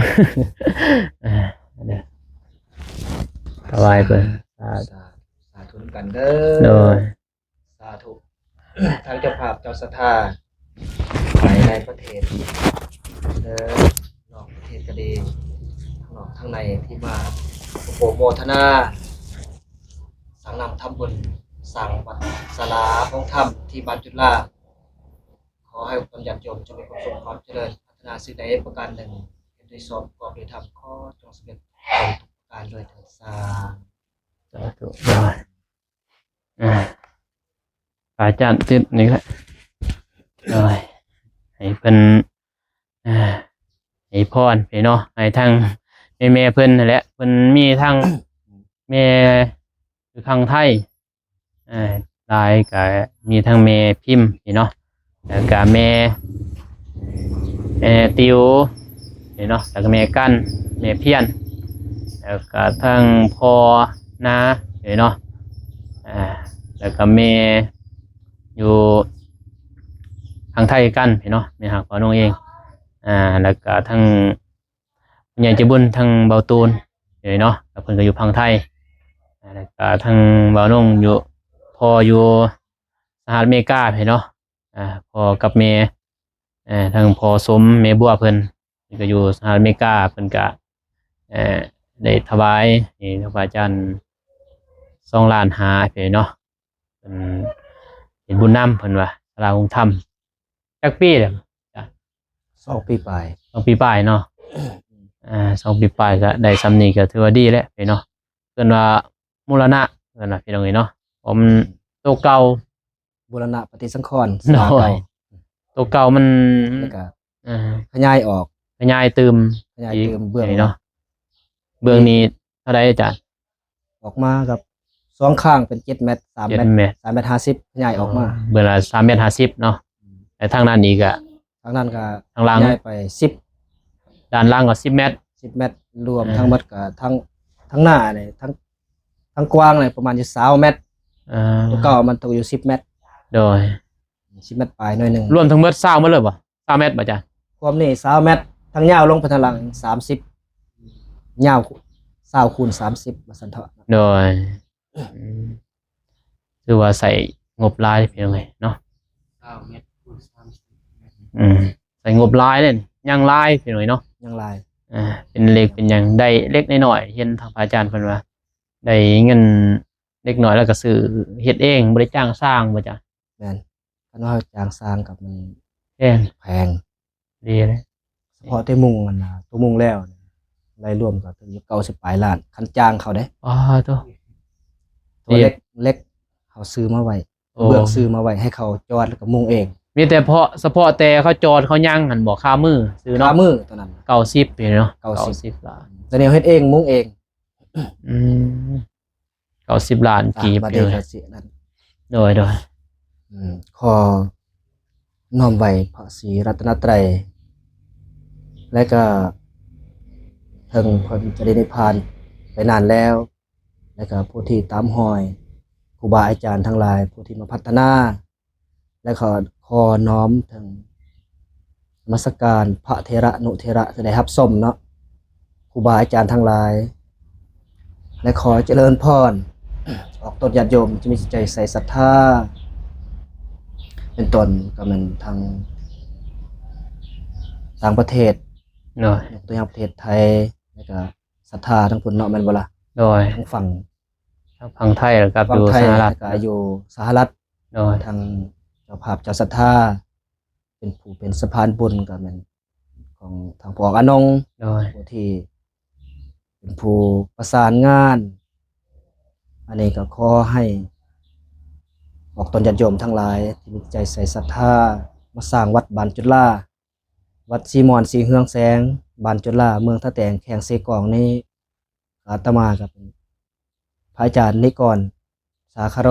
ເດີ ຖວາຍເພິ່ນ ສາທຸ ສາທຸນຳກັນເດີ ໂດຍ. ສາທຸ ທາງເຈົ້າພາບເຈົ້າສັດທາ ພາຍໃນປະເທດ ແລະ ນອກປະເທດກໍດີ ທັງນອກທັງໃນທີ່ມາໂປຣໂມທະນາ ສ້າງນ້ຳທຳບຸນ ສ້າງວັດສາລາໂຮງທຳທີ່ບ້ານຈຸດລາ ຂໍໃຫ້ພວກເຮົາຍາດໂຍມຈົ່ງມີຄວາມສຸກຄວາມຈະເລີນ ປາດຖະໜາສິ່ງໃດປະການໜຶ່ງ ເຫັນໂດຍຊອບປະກອບໂດຍທຳ ຂໍຈົ່ງສຳເລັດທຸກປະການດ້ວຍເທີ້ນ ສາ ສາທຸ ອາ ພະອາຈານຕິດນີ້ແຫຼະ ໂດຍ ໃຫ້ເພິ່ນ ອາ ໃຫ້ພອນໄປເນາະ ໃຫ້ທາງແມ່ໆເພິ່ນຫັ້ນແຫຼະ ເພິ່ນມີທັງແມ່ຢູ່ຝັ່ງໄທ ອາ ຫຼາຍ ກະມີທັງແມ່ພິມນີ້ເນາະ ແລ້ວກະແມ່ ແມ່ຕິວນີ້ເນາະ ແລ້ວກະແມ່ກັນ ແມ່ພຽນ ແລ້ວກະທັງພໍ່ນານີ້ເນາະ ອາ ແລ້ວກະແມ່ຢູ່ທາງໄທຄືກັນນີ້ເນາະ ແມ່ຮັກພໍ່ນ້ອງເອງ ອາ ແລ້ວກະທັງ ຜູ້ໃຫຍ່ໃຈບຸນທາງເບົາຕູນເນາະ ແລ້ວເພິ່ນກໍຢູ່ຝັ່ງໄທ ແລ້ວກໍທາງເບົານົງຢູ່ ພໍ່ຢູ່ສະຫະລັດອາເມລິກາເນາະ ພໍ່ກັບແມ່ ທາງພໍ່ສົມ ແມ່ບົວເພິ່ນ ເພິ່ນກໍຢູ່ສະຫະລັດອາເມລິກາ ເພິ່ນກໍ ໄດ້ຖວາຍໃຫ້ພະອາຈານ ສອງລ້ານຫ້າ ພີ່ນ້ອງເນາະ ເພິ່ນເຮັດບຸນນຳ ເພິ່ນວ່າສາລາອົງທຳ. ຈັກປີແລ້ວ? ສອງປີປາຍ ສອງປີປາຍເນາະ. ອ່າ ສອງປີປາຍກໍໄດ້ສ່ຳນີ້ກໍຖືວ່າດີແລ້ວພີ່ນ້ອງເນາະ. ເອີ້ນວ່າບູລະນະ ເອີ້ນວ່າພີ່ນ້ອງເອີຍເນາະ ເພາະມັນໂຕເກົ່າ ບູລະນະປະຕິສັງຂອນ ໂດຍ ໂຕເກົ່າມັນ ແລ້ວກໍ ອ່າ ຂະຫຍາຍອອກ ຂະຫຍາຍຕື່ມ ຂະຫຍາຍຕື່ມ ອີກ ເບື້ອງນີ້ເນາະ. ເບື້ອງນີ້ເທົ່າໃດອາຈານ? ອອກມາກັບສອງຂ້າງເປັນເຈັດແມັດ ສາມແມັດ ເຈັດແມັດ ສາມແມັດຫ້າສິບ ຂະຫຍາຍອອກມາ ເບື້ອງລະສາມແມັດຫ້າສິບເນາະ. ແລະທາງນັ້ນອີກກະ ທາງນັ້ນກໍ ທາງຫຼັງ ຂະຫຍາຍໄປສິບ ດ້ານຫຼັງກໍສິບແມັດ ສິບແມັດ ລວມ ອ່າ ທັງໝົດກໍທັງ ທັງໜ້ານີ້ ທັງ ທັງກວ້າງນີ້ປະມານຢູ່ຊາວແມັດ. ອ່າ ຕົວເກົ່າມັນຕົກຢູ່ສິບແມັດ ໂດຍ ສິບແມັດປາຍໜ້ອຍໜຶ່ງ. ລວມທັງໝົດຊາວໝົດເລີຍບໍ່? ຊາວແມັດບໍ່ອາຈານ? ຄວາມນີ້ຊາວແມັດ ທັງຍາວລົງໄປທາງຫຼັງສາມສິບ ຍາວຊາວຄູນສາມສິບ ວ່າຊັ້ນເຖາະ. ໂດຍ ອືມ ຖືວ່າໃຊ້ງົບຫຼາຍພີ່ນ້ອງເອີຍເນາະ ຊາວແມັດຄູນສາມສິບແມັດ. ອືມ ໃຊ້ງົບຫຼາຍເດ້ ຍັງຫຼາຍພີ່ນ້ອງເອີຍເນາະ ຍັງຫຼາຍ. ອ່າ ເປັນເຫຼັກເປັນຫຍັງ ໄດ້ເລັກນ້ອຍໆ ເຫັນທາງພະອາຈານເພິ່ນວ່າ ໄດ້ເງິນເລັກນ້ອຍແລ້ວກໍຊື້ເຮັດເອງ ບໍ່ໄດ້ຈ້າງຊ່າງບໍ່ຈະ? ແມ່ນ ຄັນວ່າຈ້າງຊ່າງກໍມັນແພງ ແພງ ດີເດ້ ສະເພາະແຕ່ມຸງຫັ້ນນະ ຕົວມຸງແລ້ວໄດ້ລວມກໍເຖິງຢູ່ເກົ້າສິບປາຍລ້ານ ຄັນຈ້າງເຂົາເດ້. ອໍ ໂຕ ຕົວເຫຼັກ ເຫຼັກເຮົາຊື້ມາໄວ້ ໂອ້ ເບື້ອງຊື້ມາໄວ້ໃຫ້ເຂົາຈອດ ແລ້ວກໍມຸງເອງ. ມີແຕ່ເພາະ ສະເພາະແຕ່ເຂົາຈອດເຂົາຍັງຫັ້ນບໍ່? ຄາມືຊື້ເນາະ ຄາມືຕົວນັ້ນ ເກົ້າສິບເນາະ ເກົ້າສິບ ເກົ້າສິບລ້ານ. ຕົວນີ້ເຮົາເຮັດເອງ ມຸງເອງ. ອືມ ເກົ້າສິບລ້ານກີບ ບາດນີ້ກໍຊິນັ້ນ ໂດຍ ໂດຍ ອືມ ຂໍນ້ອມໄຫວ້ພະສີລັດຕະນະໄຕ ແລະກໍເຖິງເພິ່ນຈະໄດ້ນິບພານໄປນານແລ້ວ ແລະກໍຜູ້ທີ່ຕາມຮອຍຄູບາອາຈານທັງຫຼາຍ ຜູ້ທີ່ມາພັດທະນາ ແລະ ຂໍ ຂໍນ້ອມເຖິງນະມັດສະການພະເຖລະນຸເຖລະທີ່ໄດ້ຮັບຊົມເນາະ ຄູບາອາຈານທັງຫຼາຍ ແລະ ຂໍຈະເລີນພອນ ອອກຕົນຍາດໂຍມທີ່ມີຈິດໃຈໃສສັດທາ ເປັນຕົ້ນກໍແມ່ນທາງຕ່າງປະເທດ ໂດຍ ຍົກຕົວຢ່າງປະເທດໄທ ແລະ ກໍສັດທາທາງພຸ້ນເນາະ ແມ່ນບໍ່ລະ? ໂດຍ ທາງຝັ່ງ ທາງຝັ່ງໄທ ແລ້ວກໍຢູ່ສະຫະລັດ ແລ້ວກໍຢູ່ສະຫະລັດ ໂດຍ ທາງເຈົ້າພາບເຈົ້າສັດທາ ເປັນຜູ້ເປັນສະພານບຸນກໍແມ່ນຂອງທາງພໍ່ອອກອານົງ ໂດຍ ຜູ້ທີ່ເປັນຜູ້ປະສານງານ. ອັນນີ້ກໍຂໍໃຫ້ອອກຕົນຍາດໂຍມທັງຫຼາຍທີ່ມີໃຈໃສສັດທາ ມາສ້າງວັດບ້ານຈຸລາ ວັດສີມ່ອນສີເຮືອງແສງ ບ້ານຈຸລາ ເມືອງທ່າແຕງ ແຂວງເຊກອງນີ້ ອາດຕະມາກໍເປັນພະອາຈານນິກອນ ສາຄາໂຣ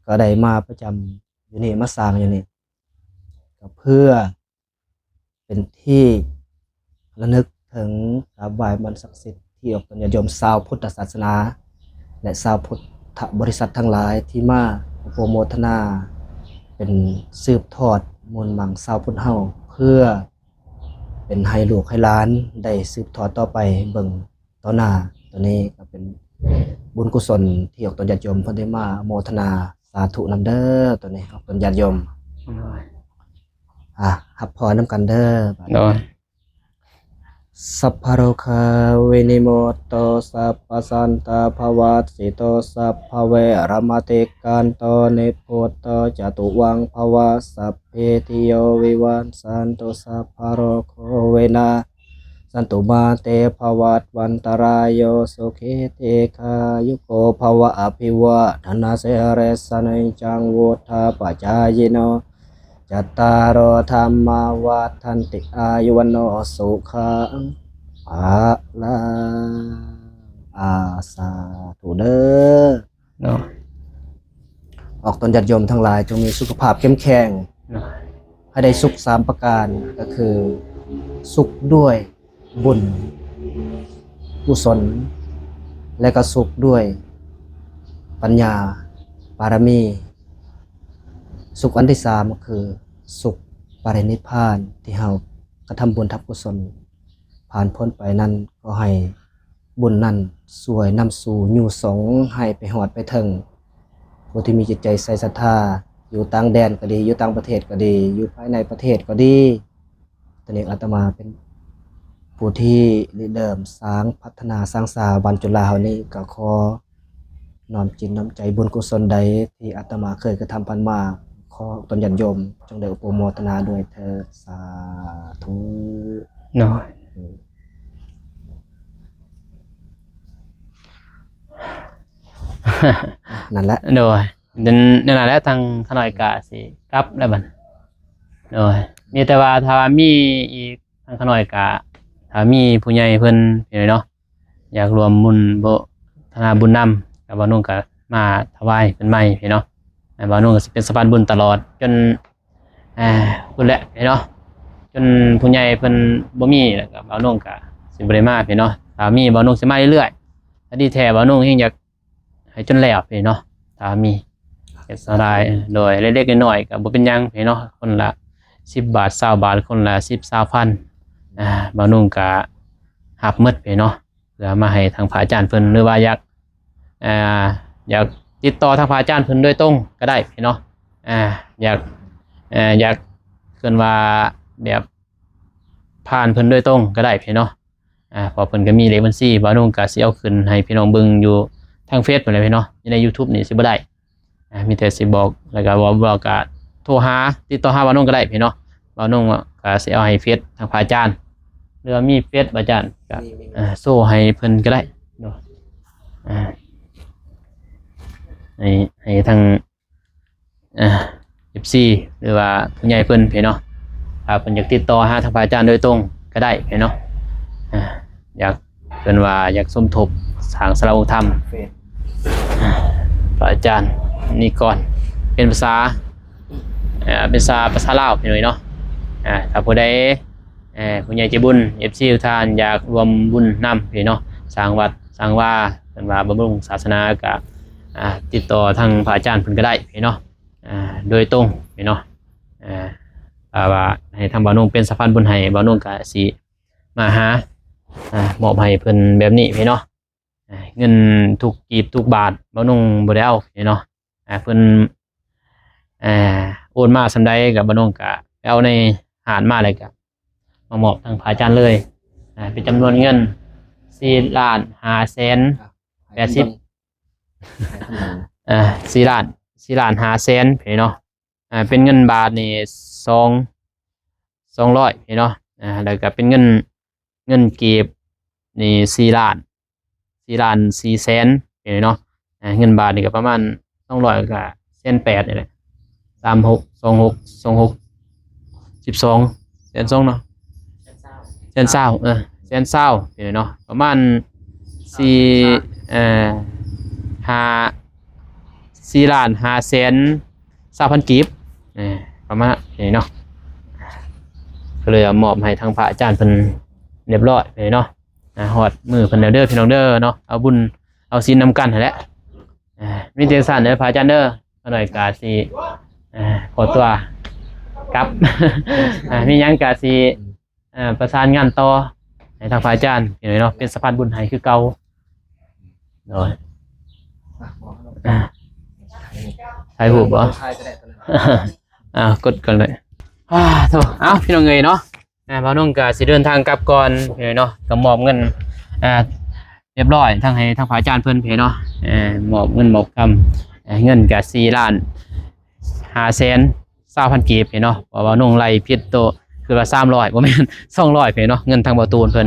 ກໍໄດ້ມາປະຈຳຢູ່ນີ້ ມາສ້າງຢູ່ນີ້ ກໍເພື່ອເປັນທີ່ລະນຶກເຖິງ ກາບໄຫວ້ບັນສັກສິດ ທີ່ອອກຕົນຍາດໂຍມຊາວພຸດທະສາສະໜາ ແລະ ຊາວພຸດທະບໍລິສັດທັງຫຼາຍທີ່ມາອະນຸໂມທະນາ ເປັນສືບທອດມູນມັງຊາວພຸດເຮົາ ເພື່ອເປັນໃຫ້ລູກໃຫ້ຫຼານໄດ້ສືບທອດຕໍ່ໄປເບິ່ງຕໍ່ໜ້າ. ຕົວນີ້ກໍເປັນບຸນກຸສົນທີ່ອອກຕົນຍາດໂຍມເພິ່ນໄດ້ມາໂມທະນາ ສາທຸນຳເດີ. ຕົວນີ້ອອກຕົນຍາດໂຍມ ໂດຍ ອ່າ ຮັບພອນນຳກັນເດີ ໂດຍ. Sabbaroga vinimutto, sabbasanto pavajjito, sabbaveramatikkanto nibbuto ca tuvaṃ bhava. Sabbītiyo vivajjantu, sabbarogo vinassatu, mā te bhavatvantarāyo, sukhī dīghāyuko bhava. Abhivādanasīlissa niccaṃ vuḍḍhāpacāyino, cattāro dhammā vaḍḍhanti, āyu vaṇṇo sukhaṃ balaṃ. ອາ ສາທຸເດີ ເນາະ. ອອກຕົນຍາດໂຍມທັງຫຼາຍ ຈົ່ງມີສຸຂະພາບເຂັ້ມແຂງ ເນາະ ໃຫ້ໄດ້ສຸກສາມປະການ ກໍຄືສຸກດ້ວຍ ບຸນກຸສົນ ແລະກໍສຸກດ້ວຍປັນຍາບາລະມີ. ສຸກອັນທີສາມກໍຄືສຸກປະລິນິບພານ ທີ່ເຮົາກະທຳບຸນທຳກຸສົນຜ່ານພົ້ນໄປນັ້ນ ກໍໃຫ້ບຸນນັ້ນຊ່ວຍນຳຊູຍູ້ສົ່ງໃຫ້ໄປຮອດໄປເຖິງ ຜູ້ທີ່ມີຈິດໃຈໃສສັດທາ ຢູ່ຕ່າງແດນກໍດີ ຢູ່ຕ່າງປະເທດກໍດີ ຢູ່ພາຍໃນປະເທດກໍດີ. ຕອນນີ້ອາດຕະມາເປັນຜູ້ທີ່ລິເລີ່ມສ້າງ ພັດທະນາສ້າງສາບ້ານຈຸລາເຮົານີ້ ກໍຂໍ ນ້ອມຈິດນ້ອມໃຈ ບຸນກຸສົນໃດທີ່ອາດຕະມາເຄີຍກະທຳຜ່ານມາ ຂໍຕົນຍາດໂຍມຈົ່ງໄດ້ອະນຸໂມທະນາດ້ວຍເທີ້ນ ສາທຸ. ໂດຍ ນັ້ນແຫຼະ ໂດຍ ນັ້ນ ນັ້ນແຫຼະ ທາງຂ້ານ້ອຍກະຊິກັບແລ້ວບັດນີ້. ໂດຍ ມີແຕ່ວ່າຖ້າວ່າມີອີກ ທາງຂ້ານ້ອຍກະ ຖ້າມີຜູ້ໃຫຍ່ເພິ່ນເນາະ ຢາກລວມບຸນ ໂມທະນາບຸນນຳ ກະບ່າວນົງກະມາຖວາຍເພິ່ນໃໝ່ເນາະ. ບ່າວນົງກະຊິເປັນສະພານບຸນຕະຫຼອດ ຈົນ ອ່າ ພຸ້ນແຫຼະເນາະ ຈົນຜູ້ໃຫຍ່ເພິ່ນບໍ່ມີ ແລ້ວກະບ່າວນົງກະຊິບໍ່ໄດ້ມາເນາະ. ຖ້າມີ ບ່າວນົງຊິມາເລື້ອຍໆ. ອັນນີ້ແທ້ ບ່າວນົງແຮງຢາກໃຫ້ຈົນແລ້ວເນາະ ຖ້າມີເຮັດສະຫຼາຍ. ໂດຍ ເລັກໆນ້ອຍໆກະບໍ່ເປັນຫຍັງເນາະ ຄົນລະສິບບາດ ຊາວບາດ ຄົນລະສິບ ຊາວພັນ ອ່າ ບ່າວນົງກະຮັບໝົດເນາະ ເພື່ອມາໃຫ້ທາງພະອາຈານເພິ່ນ ຫຼືວ່າຢາກ ອ່າ ຢາກຕິດຕໍ່ທາງພະອາຈານເພິ່ນໂດຍຕົງກະໄດ້ເນາະ. ອ່າ ຢາກ ເອີ ຢາກເອີ້ນວ່າແບບຜ່ານເພິ່ນໂດຍຕົງກະໄດ້ເນາະ. ອ່າ ເພາະເພິ່ນກະມີເລກບັນຊີ ບ່າວນົງກະຊິເອົາຂຶ້ນໃຫ້ພີ່ນ້ອງເບິ່ງຢູ່ທາງເຟສພຸ້ນແຫຼະເນາະ ຢູ່ໃນຢູທູບນີ້ຊິບໍ່ໄດ້. ອ່າ ມີແຕ່ຊິບອກ ແລ້ວກະເວົ້າ ເວົ້າກະໂທຫາ ຕິດຕໍ່ຫາບ່າວນົງກະໄດ້ເນາະ. ບ່າວນົງກະຊິເອົາໃຫ້ເຟສທາງພະອາຈານ ຫຼືວ່າມີເຟສພະອາຈານກະ ມີ ມີ ອ່າ ໂຊໃຫ້ເພິ່ນກະໄດ້ເນາະ. ອ່າ ໃຫ້ ໃຫ້ທາງ ອ່າ ເອັຟຊີ ຫຼືວ່າຜູ້ໃຫຍ່ເພິ່ນເນາະ ຖ້າເພິ່ນຢາກຕິດຕໍ່ຫາທາງພະອາຈານໂດຍຕົງກະໄດ້ເນາະ. ອ່າ ຢາກ ເພິ່ນວ່າຢາກສົມທົບສ້າງສາລາອົງທຳ ເຟສ ອ່າ ພະອາຈານນິກອນ ເປັນພາສາ ເອີ ເປັນພາສາ ພາສາລາວເນາະ. ອ່າ ຖ້າຜູ້ໃດ ເອີ ຜູ້ໃຫຍ່ໃຈບຸນ ເອັຟຊີ ທຸກທ່ານຢາກລວມບຸນນຳເນາະ ສ້າງວັດສ້າງວາ ເພິ່ນວ່າບຳລຸງສາສະໜາ ກະ ອ່າ ຕິດຕໍ່ທາງພະອາຈານເພິ່ນກະໄດ້ເນາະ ອ່າ ໂດຍຕົງເນາະ. ອ່າ ຖ້າວ່າໃຫ້ທາງບ່າວນົງເປັນສະພານບຸນໃຫ້ ບ່າວນົງກະຊິມາຫາ ອ່າ ມອບໃຫ້ເພິ່ນແບບນີ້ເນາະ. ອ່າ ເງິນທຸກກີບທຸກບາດ ບ່າວນົງບໍ່ໄດ້ເອົາເນາະ. ອ່າ ເພິ່ນ ອ່າ ໂອນມາສ່ຳໃດກະ ບ່າວນົງກະໄປເອົາໃນຮ້ານມາ ແລ້ວກະມາມອບທາງພະອາຈານເລີຍ. ອ່າ ເປັນຈຳນວນເງິນສີ່ລ້ານຫ້າແສນແປດສິບ ອ່າ ສີ່ລ້ານ ສີ່ລ້ານຫ້າແສນເນາະ. ອ່າ ເປັນເງິນບາດນີ້ສອງ ສອງຮ້ອຍເນາະ. ອ່າ ແລ້ວກະເປັນເງິນ ເງິນກີບນີ້ສີ່ລ້ານ ສີ່ລ້ານສີ່ແສນເນາະ. ອ່າ ເງິນບາດນີ້ກະປະມານສອງຮ້ອຍ ກະແສນແປດນີ້ແຫຼະ ສາມຫົກ ສອງຫົກ ສອງຫົກ ສິບສອງ ແສນສອງເນາະ ແສນຊາວ ເອີ ແສນຊາວເນາະ ປະມານສີ່ ເອີ ຫ້າ ສີ່ລ້ານຫ້າແສນຊາວພັນກີບ ເອີ ປະມານນີ້ເນາະ. ກະເລີຍເອົາມອບໃຫ້ທາງພະອາຈານເພິ່ນຮຽບຮ້ອຍເນາະ. ອ່າ ຮອດມື້ເພິ່ນແລ້ວເດີພີ່ນ້ອງເດີເນາະ ເອົາບຸນເອົາສິນນຳກັນຫັ້ນແຫຼະ. ອ່າ ມີແຕ່ຊັ້ນເດີພະອາຈານເດີ ຂ້ານ້ອຍກະຊິ ອ່າ ຂໍຕົວກັບ ອ່າ ມີຫຍັງກະຊິ ອ່າ ປະສານງານຕໍ່ໃຫ້ທາງພະອາຈານເນາະ ເປັນສະພານບຸນໃຫ້ຄືເກົ່າ. ໂດຍ ອ່າ ຖ່າຍຮູບບໍ່? ອ່າ ກົດກ່ອນເລີຍ. ອ່າ ໂທ ເອົ້າ ພີ່ນ້ອງເອີຍເນາະ ອ່າ ບ່າວນົງກະຊິເດີນທາງກັບກ່ອນເນາະ ກະມອບເງິນ ອ່າ ຮຽບຮ້ອຍ ທັງໃຫ້ທາງພະອາຈານເພິ່ນເນາະ. ອ່າ ມອບເງິນມອບຄຳ ອ່າ ເງິນກະສີ່ລ້ານຫ້າແສນຊາວພັນກີບເນາະ ເພາະວ່ານ້ອງໄລ່ຜິດໂຕ ຄືວ່າສາມຮ້ອຍ ບໍ່ແມ່ນ ສອງຮ້ອຍເນາະ ເງິນທາງບ່າວຕູນເພິ່ນ.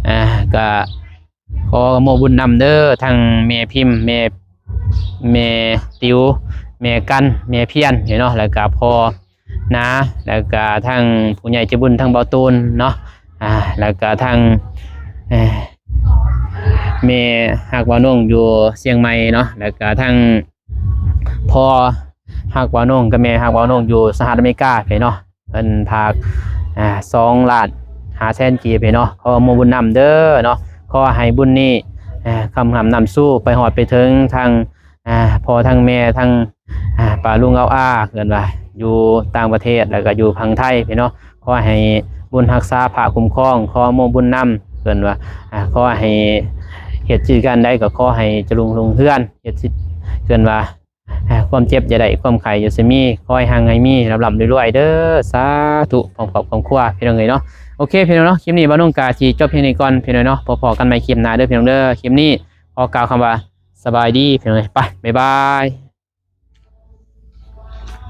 ອ່າ ກະ ຂໍອະນຸໂມບຸນນຳເດີ ທັງແມ່ພິມ ແມ່ ແມ່ຕິວ ແມ່ກັນ ແມ່ພຽນເນາະ ແລ້ວກະພໍ່ນາ ແລ້ວກະທັງຜູ້ໃຫຍ່ໃຈບຸນ ທັງບ່າວຕູນເນາະ ອ່າ ແລ້ວກະທັງ ເອີ ແມ່ຮັກບ່າວນົງຢູ່ຊຽງໃໝ່ເນາະ ແລ້ວກະທັງ ພໍ່ຮັກບ່າວນົງກັບແມ່ຮັກບ່າວນົງຢູ່ສະຫະລັດອາເມລິກາເນາະ ເພິ່ນຝາກ ອ່າ ສອງລ້ານຫ້າແສນກີບເນາະ. ຂໍອະນຸໂມບຸນນຳເດີເນາະ ຂໍໃຫ້ບຸນນີ້ ອ່າ ຄຳຮ່ຳນຳຊູໄປຮອດໄປເຖິງທາງ ອ່າ ພໍ່ທາງແມ່ ທາງ ອ່າ ປ້າລຸງເອົາອາ ເອີ້ນວ່າຢູ່ຕ່າງປະເທດ ແລ້ວກະຢູ່ຝັ່ງໄທເນາະ. ຂໍໃຫ້ບຸນຮັກສາພະຄຸ້ມຄອງ ຂໍອະນຸໂມບຸນນຳ ເອີ້ນວ່າ ອ່າ ຂໍໃຫ້ເຮັດກິດການໃດກະຂໍໃຫ້ຈະລຸງຮຸ່ງເຮືອງ ເຮັດ ເອີ້ນວ່າ ອ່າ ຄວາມເຈັບຢ່າໄດ້ ຄວາມໄຂ້ຢ່າຊິມີ ຂໍໃຫ້ຮັ່ງໃຫ້ມີ ລ່ຳໆລວຍໆເດີ ສາທຸ ພ້ອມຄອບຄອບຄົວ ພີ່ນ້ອງເອີຍເນາະ. ໂອເຄ ພີ່ນ້ອງເນາະ ຄລິບນີ້ບ່າວນົງກະຊິຈົບພຽງນີ້ກ່ອນ ພີ່ນ້ອງເນາະ ພໍ້ກັນໃໝ່ຄລິບໜ້າເດີ ພີ່ນ້ອງເດີ. ຄລິບນີ້ຂໍກ່າວຄຳວ່າ ສະບາຍດີພີ່ນ້ອງເອີຍ ໄປ ບາຍບາຍ.